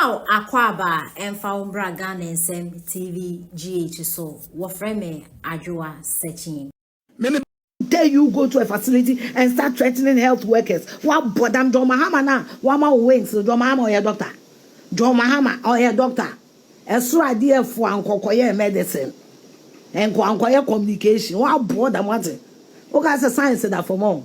Mema wo akwaaba a ɛmfa wo mbra Ghana Nsɛm TV GH so. Wɔfrɛ me Adwoa Sekyin. Me Dare you go to a facility and start threatening health workers? Wabɔ dam John Mahama na wama wo wings no. John Mahama ɔyɛ doctor. John Mahama ɔyɛ doctor. Ɛsoro adeɛ fo ankɔkɔyɛ medicine. Nkɔ ankɔyɛ communication. Wabɔ dam ate. Woka sɛ science da fam o.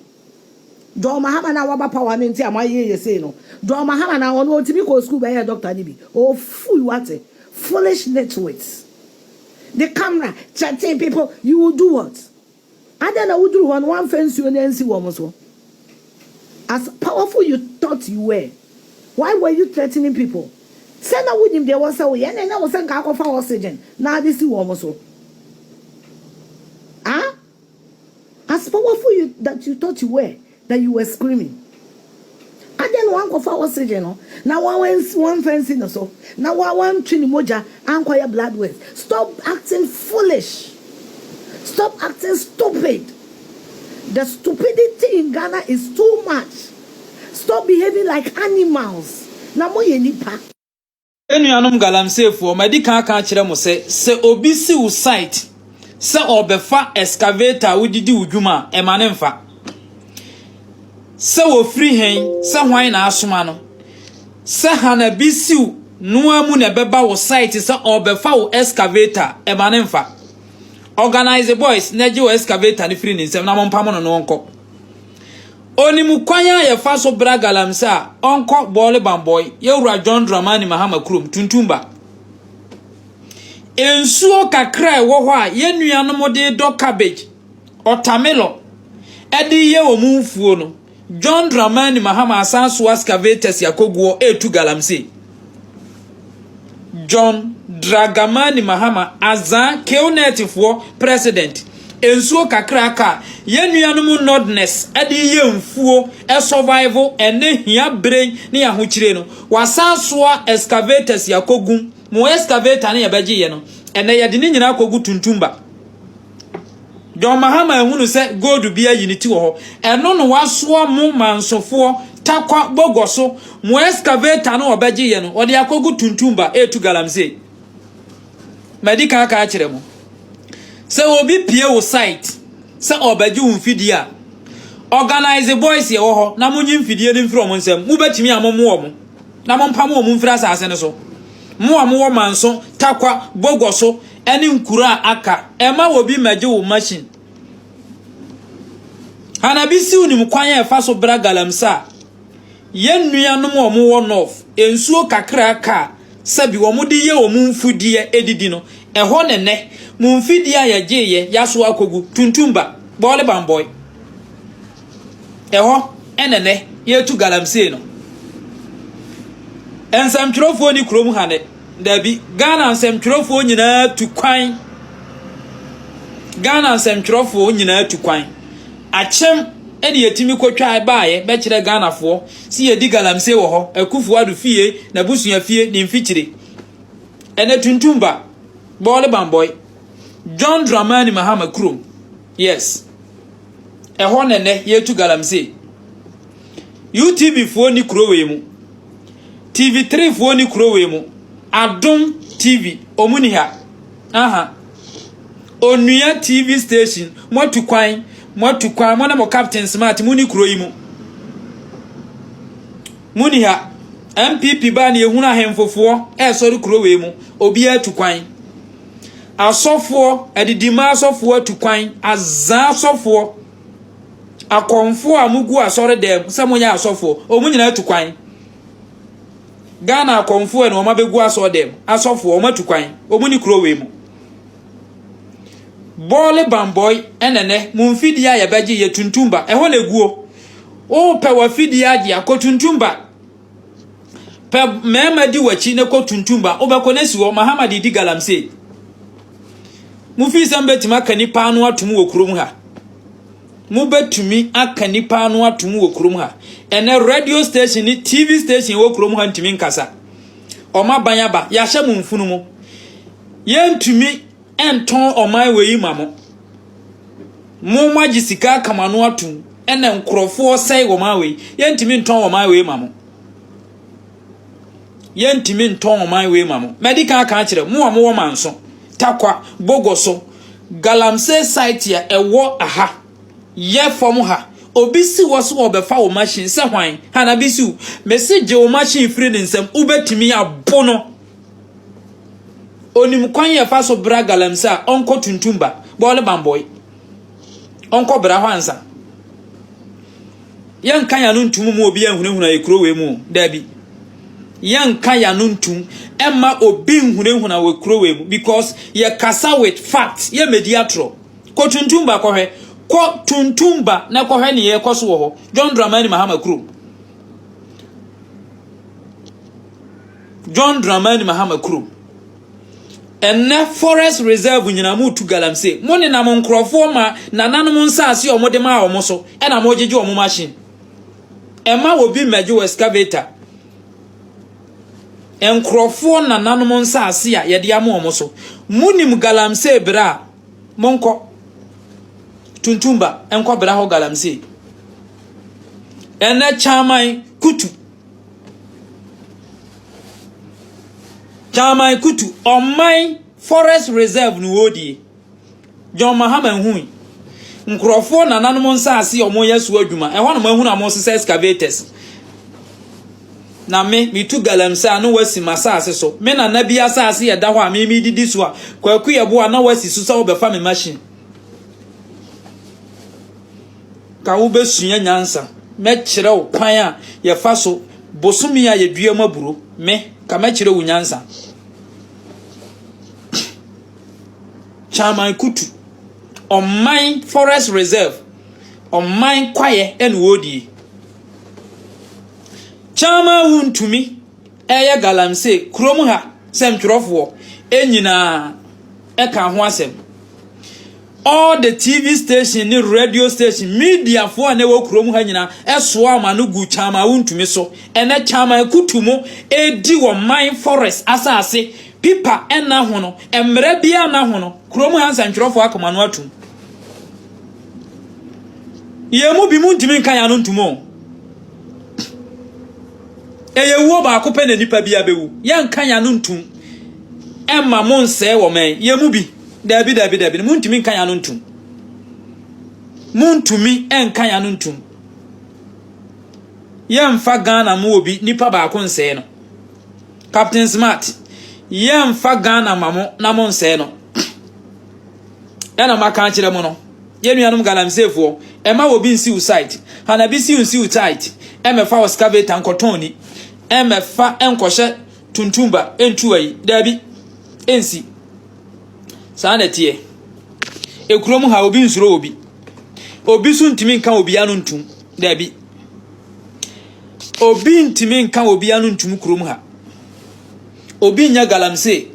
John Mahama na waba power no nti a moayɛ yɛ sei no. John Mahama na ɔno ɔtumi kɔ school bɛyɛ doctor no bi. Ofui wate. Foolish nitwits. The camera threatening people. You will do what? Adɛn na woduru hɔ no woamfa nsuo no ansi wɔn so? As powerful you thought you were, why were you threatening people? Sɛ na wonim deɛ ɛwɔ sɛ woyɛ, ɛnna ɛnyɛ wo sɛ nka akɔfa oxygen na ade si wɔn so. Ah? As powerful you, that you thought you were, that you were screaming. Adɛn na wankɔfa oxygen no na wɔamfa nsi no so na wantwe ne mogya ankɔyɛ blood work? Stop acting foolish. Stop acting stupid. The stupidity in Ghana is too much. Stop behaving like animals. Na moyɛ nipa. Anuanom galamseyfoɔ, madi kan aka akyerɛ mo sɛ, sɛ obi si wo site sɛ ɔrebɛfa excavator a wode di wo dwuma a, ɛma no mfa. Sɛ wɔfiri hɛn, sɛ hwan na asoma no, sɛ hana bi siw noa mu na ɛbɛba wo site sɛ ɔrebɛfa wo excavator a, ɛma no mfa. Organize boys na gye wo excavator no firi ne nsam na mompamo no na ɔnkɔ. Onim kwan a yɛfa so bra galamsey a, ɔnkɔ Bɔɔle Bambɔe, Yɛwura John Dramani Mahama kurom, Tuntumba. Nsuo kakra a ɛwɔ hɔ a yɛn nuanom de dɔ cabbage, ɔtamelɔ, de yɛ wɔn mfuo no, John Dramani Mahama asan soa excavators akɔguɔ retu galamsey. John Dragamani Mahama Azaa Killnet foɔ president nsuo kakraka a yɛn nuanom Northerners de yɛ mfuo survive ɛne hia bere ne ahokyire no wasan soa excavators akɔgu mo excavator ne yɛbɛgye yɛ no ɛnɛ yɛde ne nyinaa akɔgu tuntumba. John Mahama ahunu sɛ gold bi ayi ne ti wɔ hɔ. Ɛno na wasoa mo mansofoɔ Tarkwa bogɔ so. Mo excavator no ɔbɛgye yɛ no, ɔde akɔgu Tuntumba ɛretu galamsey. Madi kan aka akyerɛ mo. Sɛ obi pie wo site sɛ ɔbɛgye wo mfidie a, organize boys ɛwɔ hɔ na monyi mfidie no mfiri wɔn nsam. Mobɛtumi a mommo wɔn na mompamo wɔn mfiri asase no so. Mo a mowɔ Manso, Tarkwa, Bogɔ so ne nkuro a aka, ɛma obi mmɛgye wo machine. Hanabi siw nim kwan a ɛfa so bra galamsey a yɛn nuanom a wɔwɔ North, nsuo kakraka a sɛbi wɔde yɛ wɔn mfudeɛ didi no, ɛhɔ ne nnɛ mo mfidie a yɛgyeeɛ yɛasoa akɔgu, Tuntumba, Bɔɔle Bambɔe. Ɛhɔ na nnɛ yɛretu galamsey no. Nsɛmtwerɛfoɔ ni kurom ha nnɛ. Dabi, Ghana nsɛmtwerɛfoɔ nyinaa tu kwan. Ghana nsɛmtwerɛfoɔ nyinaa tu kwan. Akyem ɛne yɛtumi kɔtwa baeɛ bɛkyerɛ Ghanafoɔ si yɛdi galamsey wɔ hɔ. Akufo Addo fie, n'abusua fie, ne mfikyire. Ɛnɛ tuntum ba, bɔɔle bambɔe. John Dramani Mahama kurom. Yes. Ɛhɔ na ɛnɛ yɛretu galamsey. UTV foɔ ni kuro wei mu. TV3 foɔ ni kuro wei mu. Adom TV, ɔmu ni ha. Aha. Onua TV station, moatu kwan, moatu kwan, mo ne mo Captain Smart, mo ni kuro yi mu. Mo ni ha. MPP baa ne ehunu ahemfofoɔ ɛresɔre kuro wei mu. Obiara atu kwan. Asɔfoɔ, adidima asɔfoɔ atu kwan, azaa asɔfoɔ, akɔmfoɔ a mogu asɔre dɛm sɛ monyɛ asɔfoɔ, wɔn nyinaa atu kwan. Ghana akɔmfoɔ na wɔn abɛgu asɔre dɛm, asɔfoɔ wɔn atu kwan, wɔn ni kuro wei mu. Bɔɔle bambɔe ɛnɛnɛ, mo mfidie a yɛbɛgye yɛ tuntum ba, ɛhɔ na eguo. Wopɛ w'afidie agye akɔ tuntum ba. Pɛ mmarima di w'akyi na kɔ tuntum ba. Wobɛkɔ na si hɔ. Mahama de di galamsey. Mofii sɛ mobɛtumi aka nipa ano atom wɔ kurom ha. Mobɛtumi aka nipa ano atom wɔ kurom ha. Ɛnɛ radio station ne TV station wɔ kurom ha ntumi nkasa. Ɔma ban aba. Yɛahyɛ mo mfunu mu. Yɛntumi ntɔn ɔman wei ma mo. Mo moagye sika aka mo ano atom ɛna nkurɔfoɔ sɛe ɔman wei. Yɛntumi ntɔn ɔman wei ma mo. Yɛntumi ntɔn ɔman wei ma mo. Madi kan aka akyerɛ mo a mowɔ Manso, Tarkwa, Bogoso, Galamsey site a ɛwɔ aha, yɛ fam ha. Obi si hɔ so ɔbɛfa wo machine sɛ hwan? Hana bi siw. Mese gye wo machine firi ne nsam, wobɛtumi abo no. Onim kwan yɛfa so bra galamsey a ɔnkɔ tuntum ba, bɔɔle bambɔe. Ɔnkɔ bra hɔ ansa. Yɛnka yɛn ano ntum mu obi anhunahuna yɛ kuro wei mu. Dabi. Yɛnka yɛn ano ntum ɛma obi nhunahuna wɔ kuro wei mu because yɛkasa with fact. Yɛmmɛdi atorɔ. Kɔ tuntum ba kɔhwɛ. Kɔ tuntum ba na kɔhwɛ ne yɛkɔ so wɔ hɔ. John Dramani Mahama kurom. John Dramani Mahama kurom. Ɛnɛ forest reserve nyinaa mo tu galamsey. Mo nenam nkurɔfoɔ ma nananom nsaase a wɔde maa wɔn so ɛna mo gyegye wɔn machine. Ɛma obi mmɛgye wɔ excavator. Nkurɔfoɔ nananom nsaase a yɛde ama wɔn so. Mo nim galamsey bere a monkɔ tuntumba nkɔ bra hɔ galamsey. Ɛnɛ kyaman kutu. Kyaman kutu ɔman forest reserve no wɔdie. John Mahama nhui. Nkurɔfoɔ nananom nsaase a wɔyɛ so adwuma. Ɛhɔ na mahunu a wɔsesa excavators. Na me, metu galamsey a na wasi m'asase so. Me nana bi asase yɛ da hɔ a me medidi so a, Kwaku Yeboah na wasi so sɛ wobɛfa me machine. Ka wobɛsua nyansa. Mɛkyerɛ wo kwan a yɛfa so bosome a yɛdua mu aburo. Me, ka mɛkyerɛ wo nyansa. Chairman Kutu, ɔman forest reserve, ɔman kwaeɛ ɛna wɔredie. Chairman Wuntumi ɛyɛ galamsey kurom ha sɛ ntwerɛfoɔ ɛnyinaa ɛka ho asɛm. All the TV station ne radio station mediafoɔ a na ɛwɔ kurom ha nyinaa ɛsoa ama no gu Chairman Wuntumi so. Ɛnɛ Chairman Kutu mu ɛredi wɔ man forest asase pipa ɛna ho no, mmerɛ biara na ho no, kurom ha nsɛntwerɛfoɔ akoma no atum. Yɛn mu bi mu ntumi nka yɛn ano ntum o. Ɛyɛ wuo baako pɛ na nipa bi abɛwu. Yɛnka yɛn ano ntum. Ɛmma mo nsɛe wɔ mɛn. Yɛn mu bi. Dabi dabi dabi. Mo ntumi nka yɛn ano ntum. Mo ntumi nka yɛn ano ntum. Yɛmfa Ghana mu obi nipa baako nsɛe no. Captain Smart. Yɛmfa Ghana ma mo na mo nsɛe no. Ɛna maka akyerɛ mo no. Yɛn nuanom galamseyfoɔ, ɛma obi nsi wo site. Hanabi si nsi wo site. Ɛmɛfa wo excavator nkɔtɔn ni. Ɛmɛfa nkɔhyɛ tuntumba ntu ayi. Dabi. Ɛnsi. Saa na ɛteɛ. Ekurom ha obi nsuro obi. Obi so ntumi nka obi ano ntum. Dabi. Obi ntumi nka obi ano ntum kurom ha. Obi nya galamsey.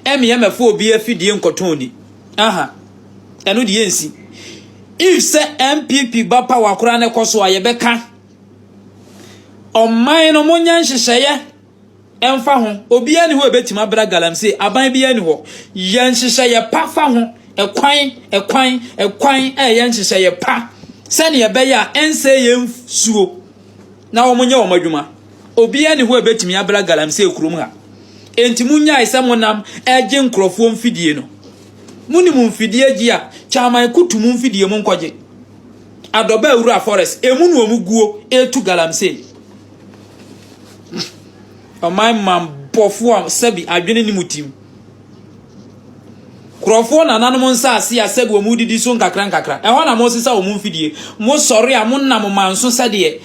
Ɛmeyɛ mɛfa obi afidie nkɔtɔn ni. Aha. Ɛno deɛ nsi. If sɛ NPP ba power koraa na ɛkɔ so a yɛbɛka. Ɔman no monyɛ nhyehyɛeɛ ɛmfa ho. Obiara ni hɔ a ebɛtumi abra galamsey. Aban biara ni hɔ. Yɛ nhyehyɛeɛ pa fa ho. Ɛkwan, ɛkwan, ɛkwan a ɛyɛ nhyehyɛeɛ pa. Sɛnea ɛbɛyɛ a ɛnsɛ yɛn suo na wɔn nyɛ wɔn adwuma. Obiara ni hɔ a ebɛtumi abra galamsey kurom ha. Enti munyae sɛ monam ɛgye nkurɔfoɔ mfidie no. Munim mfidie gye a, kyaman kutu mu mfidie mu nkɔgye. Adɔba awura forest, emu na wɔn guo etu galamsey. Ɔman man bɔfoɔ a sɛbi adwene ne mu tim. Nkurɔfoɔ nananom nsaase a sɛbi wɔn didi so nkakra nkakra. Ɛhɔ na mo sesa wɔn mfidie. Mo sɔre a mo nam manso sɛdeɛ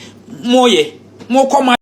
mo yɛ. Mo kɔ ma.